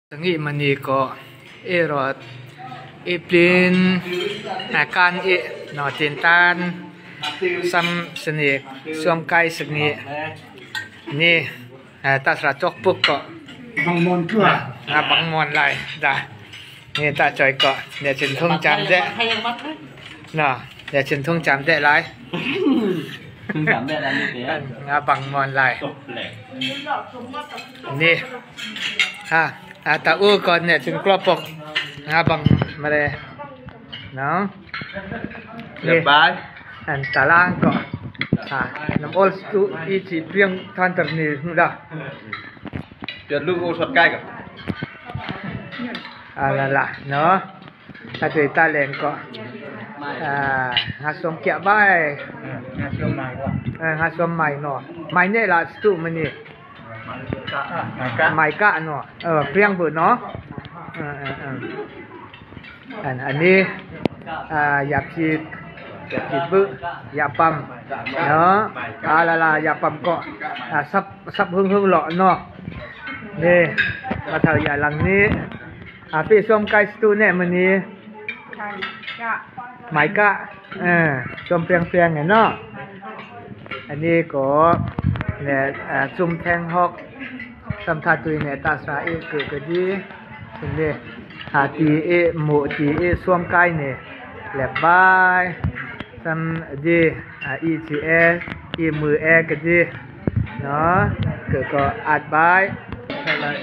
Ngi mani ko i ro i plin kan i no tin tan sam sani suam kai sani ni ta sra chok puk ko bằng mòn cửa à bằng mòn lại da ni ta chơi ko để truyền thông chạm dễ nè để truyền thông chạm dễ lại จำได้แล้วนี่เสีย งาbằng mòn lại ตบแหลก นี่ฮะอาตาอู้ก่อนเนี่ยถึงกรอบปกงาบังมาเลยเนาะ เรียบร้อย อันตารางก็อ่าน้ำโอลสูอีจีเพียงท่านตรนี้หุ่นละ เปลี่ยนลูกโอสดใกล้กับ อ่าละละเนาะถ้าเคยตาแรงก็อ่าหาสมเกียบไป งานช่วงใหม่ว่ะ เออหาสมใหม่เนาะใหม่เนี่ยละสูมันนี่ใหม่กะเนาะเออเพียงเบื่อเนาะเออเออเอออันอันนี้อ่าอยากฉีดอยากฉีดบึ้ยาปั๊มเนาะอ่าละละยาปั๊มก็อ่าซับซับหึ่งหึ่งหล่อเนาะนี่มาถ่ายใหญ่หลังนี้อ่าพี่ส้มไก่สตูเนี่ยมันนี้หมายกะเออส้มเปียงเปียงเนี่ยเนาะอันนี้ก็เนี่ยอ่าจุ่มแทงฮอกสัมทาตุยเนี่ยตาสาเอเกิดก็ดีถึงเนี่ยอาตีเอหมูตีเอส้มไก่เนี่ยแหลบบายสัมดีอ่าอีจีเออีมือเอก็ดีเนาะเกิดก็อาจบาย ใช่เลย